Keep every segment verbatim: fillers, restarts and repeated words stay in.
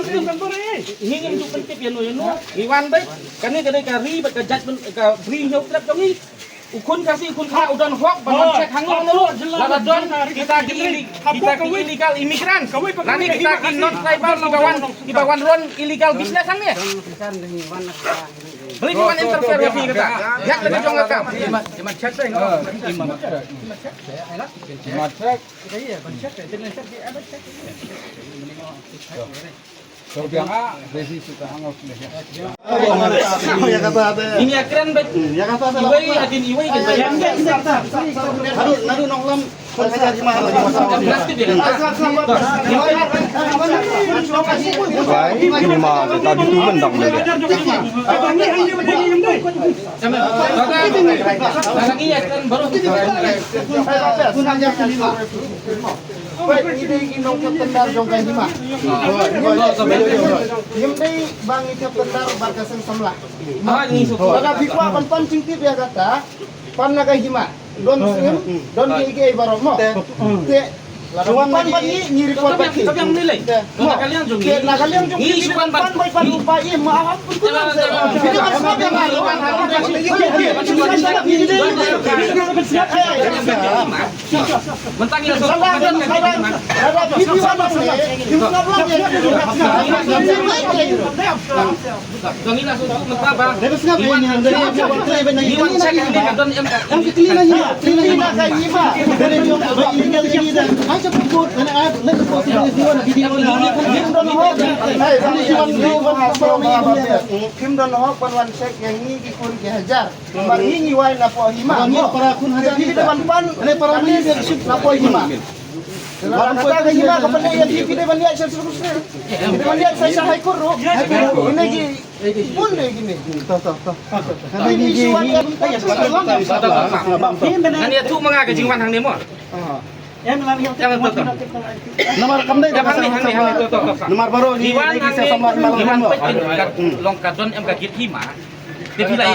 ngi ngim ju pyntip ïa no ïa no. Ngi wan beit, kane ka dei ka ri bad ka jait bad ka bri hynñiew trep jong ngi. U khun Khasi, u khun Khmer u don hok ban wan check hangne hangne ruh. Lada don kita ki ili-, kita ki illegal immigrant, lane kita ki non tribal kiba wan, kiba wan run illegal business hangne. Balei phi wan interfere ïa phi kata? Ïa ka jong ka kam. Ini akren bet. Iwei adin iwei. Naduh, naduh nonglam. Plastik dia. Bai, ini mah tadi tu mendang dia. Lagi akren baru. Peit, ngi dei ki nongtep tendar jong ka hima. Ngim dei ba ngi tep tendar bad ka seng samla. Lada phi kwah ban pan jingtip ïa kata, pan na ka hima. Don siem, don kiei kiei baroh mo. Te, te lada pan bad ngi, ngi report bad phi. Te na ka liang jong ngi, ngi shu pan bad, pan bad, pan bad, pan bad. Mentang ïa Phim don hok ban wan check ïa ngi ki kur ki hajar. Ba ngi ngi wai na poh hima. Ngi para khun hajar. Phi dei ban pan. Ngi para khun hajar. Na poh hima. Kata ka hima ka pan ïa phi, phi dei ban ïa sel sel. Phi dei ban ïa sa sa High Court ruh. Ine ki bun dei kine. To to to. Ngan ïathuh ma nga ka jingwan hangne mo. Namar kam dei. Namar baroh ngi wan hangne, ngi wan peit long ka don em ka git hima. Te phi la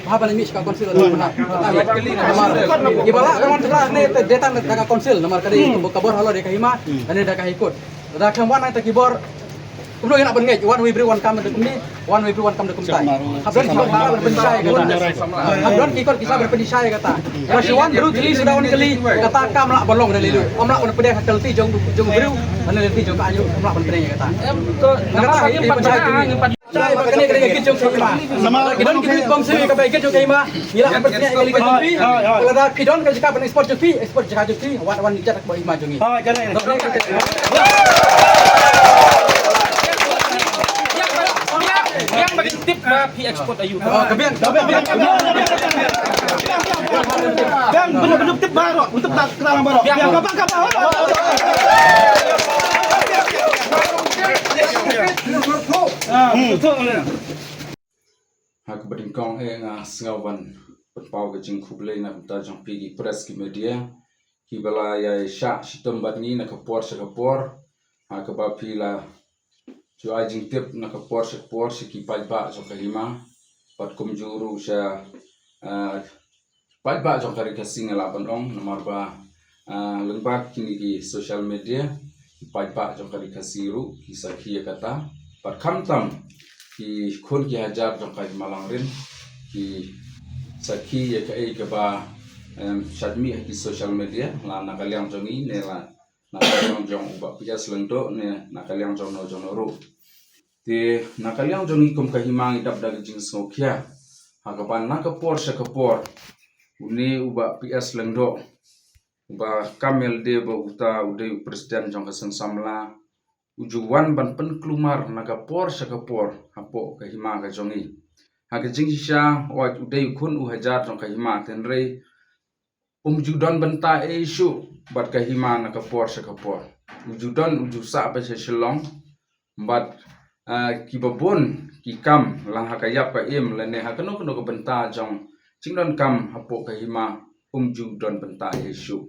Haba la mih sha ka council, namar kiba lah ka mon tla ne te data da ka council, namar ka dei ka bor halor ïa ka hima lane da ka High Court. Da ka wan na ki bor, kumno ïa na ban ngeit, wan wei briew wan kam da kumne, wan wei briew wan kam da kumtai. Hap don ki kot ki sah ban pynshai kata. Hap don ki kot ki sah ban pynshai kata. Ka shi wan briew tylli suda wan kylli, kata kam lah ban long da lei. Kam lah ban pynshai ka lynti jong jong briew, ban lynti jong ka aiñ, kam lah ban pynshai kata. Em to, namar ka pynshai kane ka dei ka kit jong ka hima. Ki don ki briew bym sngewthuh ïa ka bai kit jong ka hima. Ngi la pynshai ka lynti jong phi. Lada phi don ka jaka ban export jong phi, export jaka jong phi. Wan wan jaka ba hima jong ngi. Yang bagi tip ba phi export ayu. Ka biang, ka biang. Biang, belum belum tip baru, untuk tak terang baru. Biang, biang, biang, biang. Ah, betul. Ha kaba nyngkong eh nga sngew ban pynpaw ka jingkhublei na ka bynta jong phi ki press ki media kiba la ïa shah shitom bad ngi na ka por sha ka por. Ha kaba phi la ju ai jingtip na ka por sha ka por sha ki paidbah jong ka hima bad kumjuh ruh sha, eh, paidbah jong ka ri Khasi nga lah ban ong namar ba, ah, lyngba kine ki social media ki paidbah jong ka ri Khasi ruh ki sakhi ïa kata. Bad khamtam ki khun ki hajar jong ka hima Langrin ki sakhi ïa kaei kaba, em, shait mih ha ki social media, la na ka liang jong ngi ne la na ka liang jong u Bah P S Lyngdoh ne na ka liang jong no jong no ruh. Te na ka liang jong ngi kum ka hima ngi dap da ka jingsngewkhia ha kaba na ka por sha ka por une u Bah P S Lyngdoh uba kam ïalade ba uta u dei u president jong ka seng samla u ju wan ban pynkulmar na ka por sha ka por hapoh ka hima ka jong ngi. Ha ka jingshisha wat u dei u khun u hajar jong ka hima, hynrei um ju don bynta ei shuh bad ka hima na ka por sha ka por. U ju don u ju sah beit sha Shillong bad, ah, kiba bun ki kam la ha ka ïap ka im lane ha kano kano ka bynta jong jingdonkam hapoh ka hima um ju don bynta ei shuh.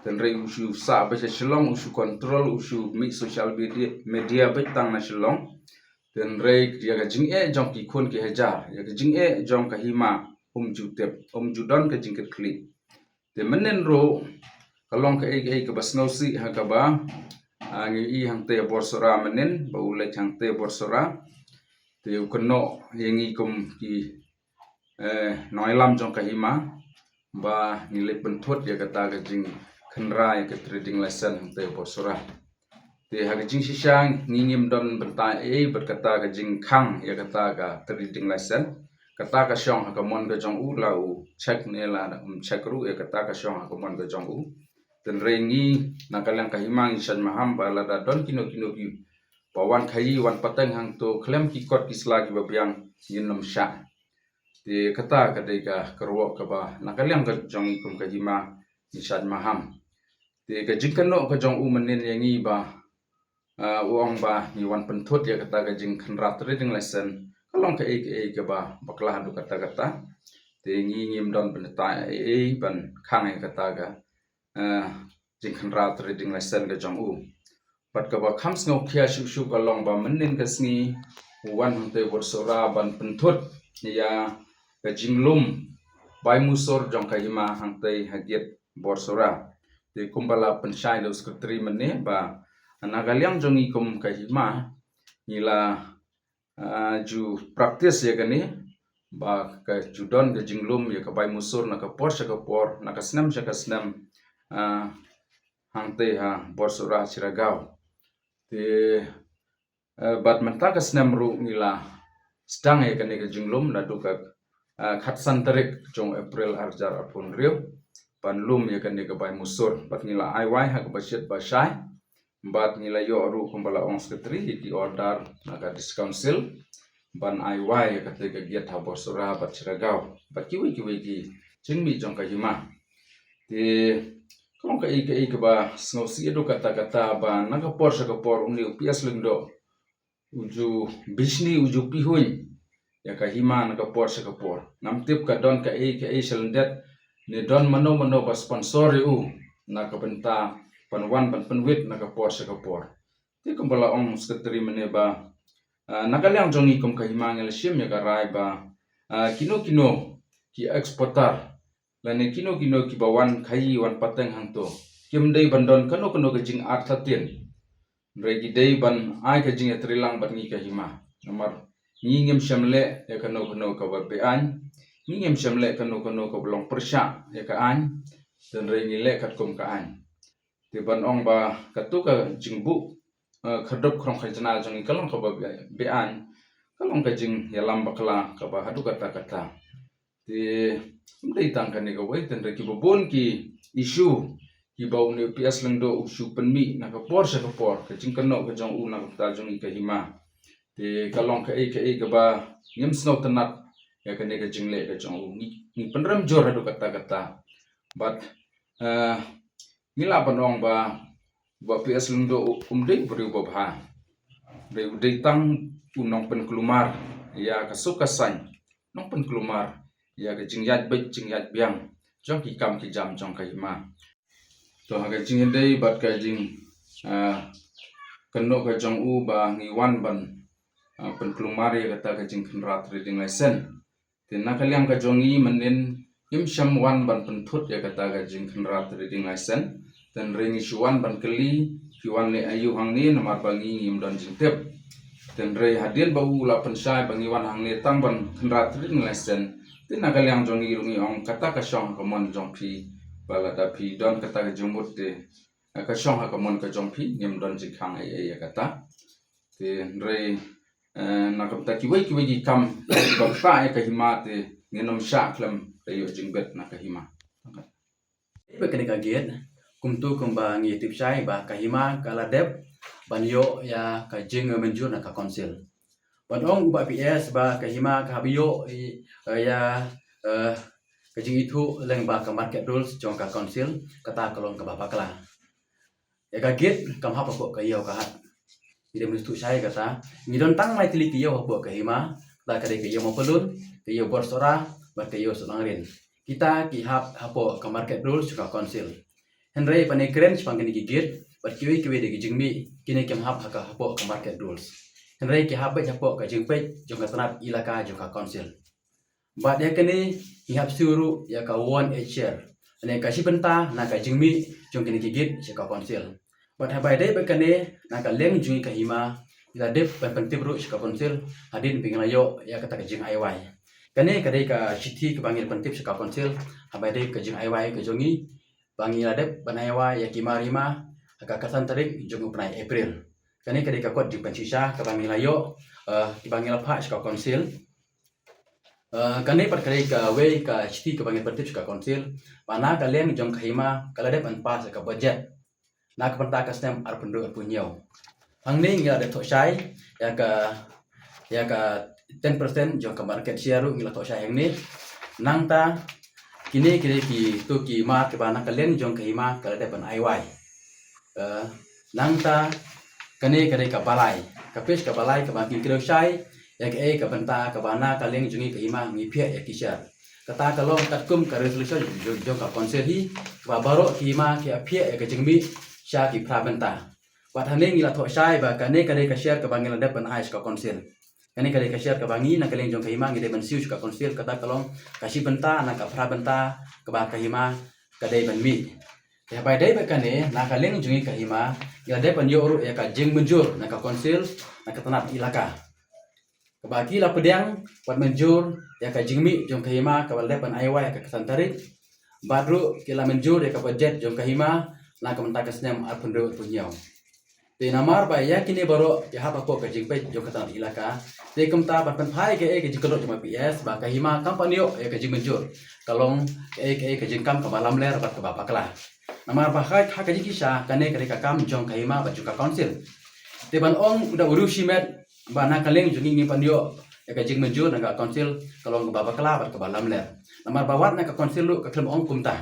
Hynrei u shu sah beit sha Shillong, u shu control, u shu mih social media, media beit tang na Shillong. Hynrei ïa ka jingeh jong ki khun ki hajar, ïa ka jingeh jong ka hima um ju tip, um ju don ka jingkitkhlieh. Te mynnin ruh ka long kaei kaei kaba sngewsih ha kaba, ah, ngi i hangtei ha Borsora mynnin ba u leit hangtei ha Borsora. Te u kynnoh ïa ngi kum ki, eh, nongïalam jong ka hima ba ngi leit pynthut ïa kata ka jingkhynra ïa ka trading license hangtei ha Borsora. Te ha ka jingshisha ngi ngim don bynta ei bad kata ka jingkhang ïa kata ka trading license. Kata ka shong ha ka mon ka jong u, la u check ne la um check ruh ïa kata ka shong ha ka mon ka jong u. Hynrei ngi na ka liang ka hima ngi shait maham ba lada don kino kino kiba wan khaïi wan pateng hangto khlem ki kot ki sla kiba biang ngin ym shah. Te kata ka dei ka kyrwoh kaba na ka liang ka jong ngi kum ka hima ngi shait maham. Te ka jingkynnoh ka jong u mynnin ïa ngi ba, ah, u ong ba ngi wan pynthut ïa kata ka jingkhynra trading license ka long kaei kaei kaba bakla haduh katta katta. Te ngi ngim don bynta ei ei ban khang ïa kata ka, ah, jingkhynra trading license ka jong u. Bad kaba kham sngewkhia shuh shuh ka long ba mynnin ka sngi u wan hangtei Borsora ban pynthut ïa ka jinglum bai musur jong ka hima hangtei ha gate Borsora. Te kumba la pynshai da u secretary mynne ba na ka liang jong ngi kum ka hima ngi la, ah, ju practice ïa kane ba ka ju don ka jinglum ïa ka bai musur na ka por sha ka por, na ka snem sha ka snem, ah, hangtei ha Borsora Shiragaon. Te, eh, bad mynta ka snem ruh ngi la sdang ïa kane ka jinglum naduh ka, eh, khatsan tarik jong April arhajar arphew hynriew ban lum ïa kane ka bai musur. Bad ngi la ai wai ha kaba shit ba shai. Bad ngi la ïoh ruh kumba la ong secretary ïa ki order na ka District Council ban ai wai ïa kata ka gate ha Borsora bad Shiragaw bad kiwei kiwei ki jingmih jong ka hima. Te ka long kaei kaei kaba sngewsih haduh katta katta ba na ka por sha ka por une u P S Lyngdoh u ju bishni u ju pihuiñ ïa ka hima na ka por sha ka por. Ngam tip ka don kaei kaei sha lyndet ne don mano mano ba sponsor ïa u na ka bynta ban wan ban pynwit na ka por sha ka por. Te kumba la ong secretary mynne ba, ah, na ka liang jong ngi kum ka hima ngi la shim ïa ka rai ba, ah, kino kino ki exporter lane kino kino kiba wan khaïi wan pateng hangto kim dei ban don kano kano ka jingartatien. Hynrei ki dei ban ai ka jingïatreilang bad ngi ka hima. Namar ngi ngim shym leh ïa kano kano kaba beaiñ, ngi ngim shym leh kano kano kaba long pyrshah ïa ka aiñ. Te hynrei ngi leh katkum ka aiñ. Te ban ong ba kato ka jingbuh, eh, kyrdup khrong khajna jong ngi ka long kaba be-, beaiñ, ka long ka jingïalam bakla kaba haduh katta katta. Te ym dei tang kane kawei, te hynrei kiba bun ki issue kiba une u P S Lyngdoh u shu pynmih na ka por sha ka por, ka jingkynnoh ka jong u na ka bynta jong ngi ka hima. Te ka long kaei kaei kaba ngim sngewtynnat ïa kane ka jingleh ka jong u. Ngi, ngi pynrem jur haduh katta katta. Bad, eh, ngi lah ban ong ba, ba P S Lyngdoh u, um dei u briew ba bha. Dei, u dei tang u nongpynkulmar ïa ka suk ka saiñ, nongpynkulmar ïa ka jingïaid beit jingïaid biang jong ki kam ki jam jong ka hima. To ha ka jingïadei bad ka jing, ah, kynnoh ka jong u ba ngi wan ban, ah, pynkulmar ïa kata ka jingkhynra trading license. Te na ka liang ka jong ngi mynnin ngim shym wan ban pynthut ïa kata ka jingkhynra trading license. Te hynrei ngi shu wan ban kylli, phi wan leh aïu hangne namar ba ngi ngim don jingtip. Te hynrei hadien ba u la pynshai ba ngi wan hangne tang ban khynra trading license. Te na ka liang jong ngi ruh ngi ong kata ka shong ha ka mon jong phi ba lada phi don kata ka jingmut te, eh, ka shong ha ka mon ka jong phi, ngim don jingkhang ei ei ïa kata. Te hynrei, eh, na ka bynta kiwei kiwei ki kam ba ktah ïa ka hima te ngin ym shah khlem da ïoh jingbit na ka hima. Ba kane ka gate kumto kumba ngi tip shai ba ka hima ka la dep ban ïoh ïa ka jingmynjur na ka council. Ban ong u Bah P S ba ka hima ka hap ïoh i, eh, ïa, eh, ka jingithuh lyngba ka market rules jong ka council, kata ka long kaba bakla. Ïa ka gate kam hap hapoh ka ïew ka hat. Ngi dei ban ithuh shai kata. Ngi don tang lai tylli ki ïew hapoh ka hima, kata ka dei ka ïew Mawpyllun, ka ïew Borsora bad ka ïew Sohtlangrin. Kita ki hap hapoh ka market rules jong ka council. Hynrei ban ïakren shaphang kine ki gate bad kiwei kiwei de ki jingmih, kine kim hap ha ka, hapoh ka market rules. Hynrei ki hap beit hapoh ka jingpeit jong ka tnat ilaka jong ka council. Bad ïa kane ngi hap siew ruh ïa ka one eighth share, lane ka shi bynta na ka jingmih jong kine ki gate sha ka council. Bad haba ïadei bad kane, na ka liang jong ngi ka hima ngi la dep ban pyntip ruh sha ka council hadien ba ngi la ïoh ïa kata ka jingai wai. Kane ka dei ka shithi kaba ngi la pyntip sha ka council haba ïadei ka jingai wai ka jong ngi, ba ngi la dep ban ai wai ïa ki mar hima ha ka khatsan tarik jong u bnai April. Kane ka dei ka kot jingpynshisha kaba ngi la ïoh, eh, kiba ngi la phah sha ka council. Eh, kane pat ka dei kawei ka shithi kaba ngi la pyntip sha ka council ba na ka liang jong ka hima ka la dep ban pass ïa ka budget na ka bynta ka snem arphew hynriew arphew hynñiew. Hangne ngi la dep thoh shai ïa ka, ïa ka ten percent jong ka market share ruh ngi la thoh shai hangne. Nangta kine, kine kito ki mar kiba na ka liang jong ka hima ka la dep ban ai wai. Eh, nangta kane ka dei ka balai, ka page ka balai kaba ngi kdew shai ïa kaei ka bynta kaba na ka liang jong ngi ka hima ngi phiah ïa ki share. Kata ka long katkum ka resolution jong, jong ka council hi, kaba baroh ki hima ki hap phiah ïa ka jingmih sha ki phra bynta. Bad hangne ngi la thoh shai ba kane ka dei ka share kaba ngi la dep ban ai sha ka council. Kane ka dei ka share kaba ngi na ka liang jong ka hima ngi dei ban siew sha ka council, kata ka long ka shi bynta na ka phra bynta kaba ka hima ka dei ban mih. Te haba ïadei bad kane, na ka liang jong ngi ka hima ngi la dep ban ïoh ruh ïa ka jingmynjur na ka council, na ka tnat ilaka. Kaba ki la pdiang bad mynjur ïa ka jingmih jong ka hima kaba la dep ban ai wai ha ka khatsan tarik. Bad ruh ki la mynjur ïa ka budget jong ka hima na ka bynta ka snem arphew hynriew arphew hynñiew. Te namar ba ïa kine baroh ki hap hapoh ka jingpeit jong ka tnat ilaka, te kumta ban pynphai kaei ka jingkynnoh jong u Bah P S ba ka hima kam pat ïoh ïa ka jingmynjur, ka long kaei kaei ka jingkam kaba lamler bad kaba bakla. Namar ba ha, ha ka jingshisha kane ka dei ka kam jong ka hima bad jong ka council. Te ban ong da u riewshimet ba na ka liang jong ngi ngim pat ïoh Ïa ka jingmynjur na ka council ka long kaba bakla bad kaba lamler. Namar ba wat na ka council ruh ka khlem ong kumta.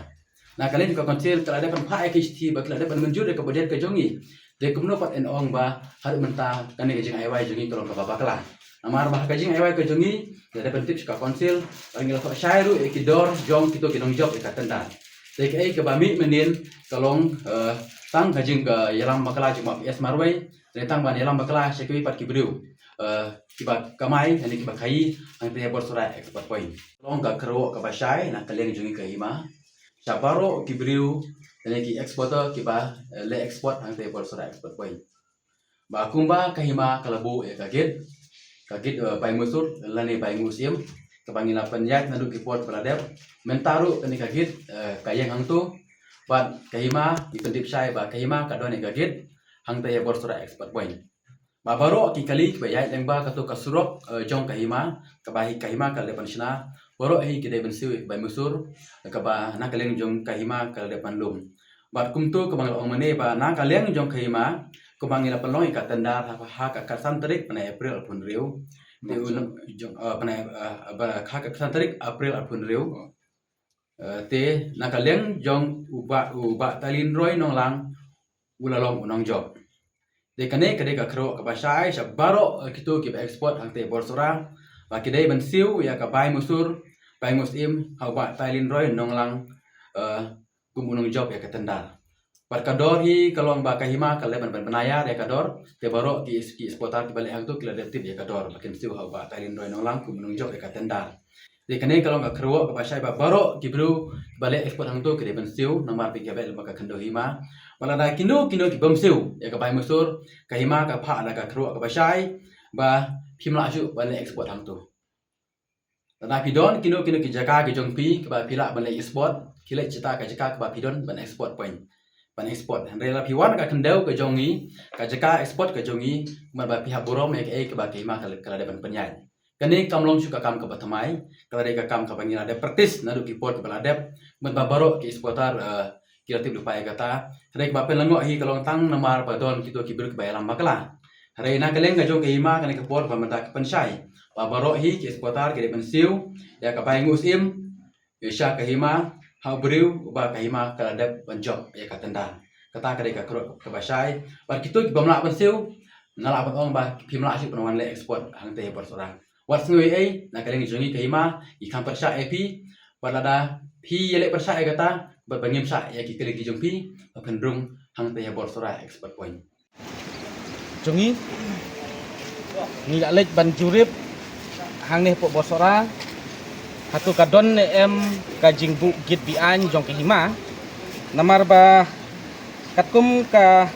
Na ka liang ka council ka la dep ban phah ïa ka shithi ba ka la dep ban mynjur ïa ka budget ka jong ngi. Te kumno pat yn ong ba haduh mynta kane ka jingaiwai jong ngi ka long kaba bakla. Namar ba ka jingaiwai ka jong ngi la dep ban tip sha ka council, ba ngi la thoh shai ruh ïa ki dor jong kito ki nongjop ïa ka tender. Te kaei kaba mih mynnin ka long, eh, tang ka jing ka ïalam bakla jong ma P S Marwei, ne tang ban ïalam bakla sha kiwei pat ki briew, eh, kiba kamai ne kiba khaïi hangtei ha Borsora Export Point. Long ka kyrwoh kaba shai na ka liang jong ngi ka hima sha baroh ki briew ne ki exporter kiba, eh, leh export hangtei ha Borsora Export Point. Ba kumba ka hima ka la buh ïa ka gate, ka gate, eh, Bai Musur lane Bai Ngusim, kaba ngi la pynïaid naduh ki por ba la dep. Mynta ruh kane ka gate, eh, ka ïeng hangto. Bad ka hima, ngi pyntip shai ba ka hima ka don ïa ka gate hangtei ha Borsora Export Point. Ba baroh ki kali kiba ïaid lyngba kato ka surok, eh, jong ka hima, kaba hi ka hima ka la dep ban shna, baroh hi ki dei ban siew ïa ka Bai Musur, kaba na ka liang jong ka hima ka la dep ban lum. Bad kumto kaba nga la ong mynne ba na ka liang jong ka hima, kumba ngi la pynlong ïa ka tender ha, ha ka khatsan tarik bnai April arphew hynriew. Te u nong jong, eh, bnai, eh, ba, ha ka khatsan tarik April arphew hynriew. Eh, te na ka liang jong u Bah, u Bah Tailin Roy Nonglang u la long u nongjop. Te kane ka dei ka kyrwoh kaba shai sha baroh, eh, kito kiba export hangtei Borsora ba ki dei ban siew ïa ka Bai Musur, Bai Ngusim ha u Bah Tailin Roy Nonglang, eh, kum u nongjop ïa ka tender. Bad ka dor hi ka long ba ka hima ka la dep ban, ban bna ïa ka dor, te baroh ki, ki exporter kiba leh hangto ki la dep tip ïa ka dor ba kin siew ha u Bah Tailin Roy Nonglang kum u nongjop ïa ka tender. Te kane ka long ka kyrwoh kaba shai ba baroh ki briew kiba leh export hangto ki dei ban siew namar phi ïa beh lyngba ka khyndew hima. Bad lada kino kino ki bym siew ïa ka Bai Musur, ka hima ka phah da ka kyrwoh kaba shai ba phim lah shuh ban leh export hangto. Lada phi don kino kino ki jaka ki jong phi kaba phi lah ban leh export, khie leit shata ka jaka kaba phi don ban export point, ban export. Hynrei lada phi wan ka khyndew ka jong ngi, ka jaka export ka jong ngi, kumba phi hap burom ïa kaei kaba ka hima ka la, ka la dep ban pynïaid. Kane kam long shuh ka kam kaba thymmai, ka la dei ka kam kaba ngi la dep practice naduh ki por kiba la dep, kumba baroh ki exporter, eh, ki la tip lypa ïa kata. Hynrei kaba pynlyngngoh hi ka long tang namar ba don kito ki briew kiba ïalam bakla. Hynrei na ka liang ka jong ka hima kane ka por ba mynta ka pynshai ba baroh hi ki exporter ki dei ban siew ïa ka Bai Ngusim, ïa sha ka hima ha u briew uba ka hima ka la dep ban jop ïa ka tender. Kata ka dei ka kyrwoh kaba shai. Bad kito ki bym lah ban siew, nga lah ban ong ba phim lah shuh ban wan leh export hangtei ha Borsora. Wat sngew ei ei, na ka liang jong ngi ka hima ngi kham pyrshah ïa phi. Bad lada phi ïaleh pyrshah ïa kata, bad ba ngim shah ïa ki kali ki jong phi ba phin rung hangtei ha Borsora Export Point. Jong ngi, ngi la leit ban jurip hangne hapoh Borsora, hato ka don ne em ka jingbuh gate be-aiñ jong ka hima. Namar ba katkum ka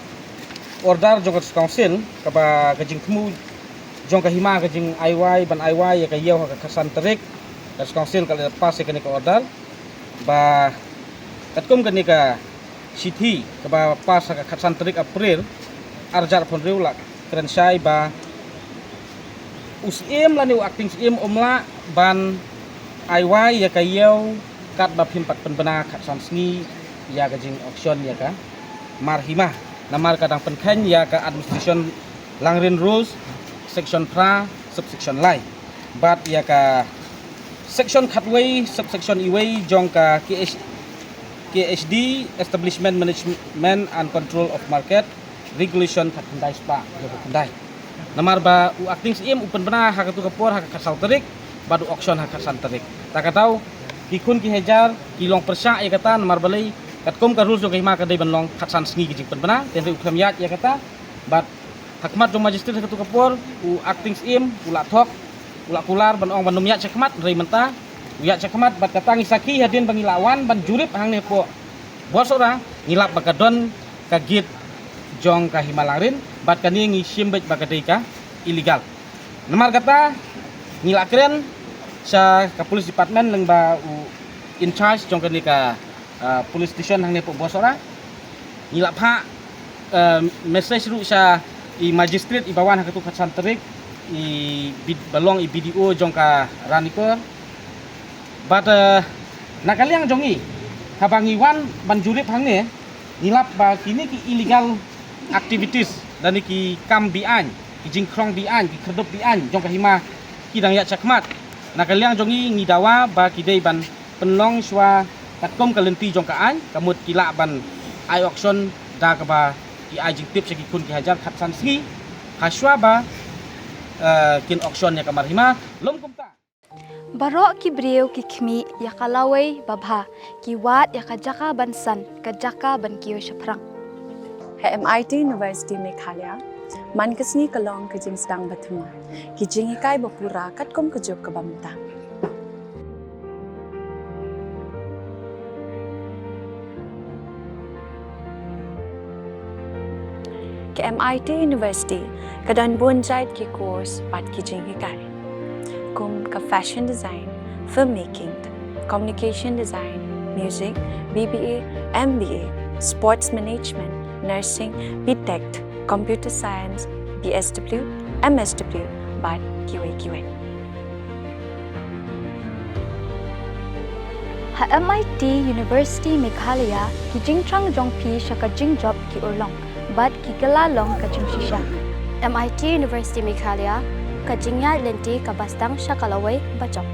order jong ka District Council, kaba ka jingthmu jong ka hima ka jingaiwai, ban aiwai ïa ka ïew ha ka khatsan tarik, ka District Council ka la pass ïa kane ka order. Ba katkum kane ka shithi kaba pass ha ka khatsan tarik April arhajar arphew hynriew la kren shai ba u Syiem lane u Acting Syiem um lah ban aiwai ïa ka ïew katba phim pat pynbna khatsan sngi ïa ka jing-auction ïa ka mar hima. Namar ka dang pynkheiñ ïa ka Administration Langrin Rules, Section phra, Subsection lai. Bad ïa ka Section khatwei, Subsection iwei jong ka K H, K H D, Establishment Management and Control of Market Regulation khatkhyndai spah hynñiewphew khyndai. Namar ba u Acting Syiem u pynbna ha katu ka por ha ka khatsaw tarik, bad u auction ha ka khatsan tarik. Ta ka daw, ki khun ki hajar ki long pyrshah ïa kata, namar balei, katkum ka rules jong ka hima ka dei ban long khatsan sngi ka jingpynbna, te hynrei u khlem ïaid ïa kata. Bad ha khmat jong magistrate ha katu ka por, u Acting Syiem u la thok, u la kular ban ong ban ym ïaid shakhmat, hynrei mynta u ïaid shakhmat. Bad kata ngi sakhi hadien ba ngi la wan ban jurip hangne hapoh Borsora, ngi lap ba ka don ka gate jong ka hima Langrin, bad kane ngi shim beit ba ka dei ka illegal. Namar kata ngi la kren sha ka police department lyngba u in charge jong kane ka, ah, police station hangne hapoh Borsora. Ngi la phah, ah, message ruh sha i magistrate iba wan ha katu khatsan tarik, i bid-, ba long i B D O jong ka Ranikor. Bad, ah, na ka liang jong ngi, haba ngi wan ban jurip hangne, ngi lap ba kine ki illegal activities lane ki kam be-aiñ, ki jingkhrong be-aiñ, ki khyrdop be-aiñ jong ka hima Ki dang ïaid shakhmat. Na ka liang jong ngi ngi dawa ba ki dei ban pynlong shuwa katkum ka lynti jong ka aiñ, ka mut ki lah ban ai auction da kaba ki ai jingtip sha ki khun ki hajar khatsan sngi. Ha shuwa ba, eh, kin auction ïa ka mar hima, lum kumta. Baroh ki briew ki khmih ïa ka lawei babha, ki wad ïa ka jaka ban san, ka jaka ban kiew shaphrang. Ha M I T University Meghalaya, man ka sngi ka long ka jingsdang ba thymmai, ki jinghikai ba pura katkum ka juk kaba mynta. Ka M I T University ka don bun jait ki course bad ki jinghikai, kum ka fashion design, filmmaking, communication design, music, B B A, M B A, sports management, nursing, B Tech, computer science, B S W, M S W, bad kiwei kiwei. Ha M I T University Meghalaya, ki jingthrang jong phi sha ka jingjop ki urlong bad ki kylla long ka jingshisha. M I T University Meghalaya, ka jingïaid lynti kaba sdang sha ka lawei bajop.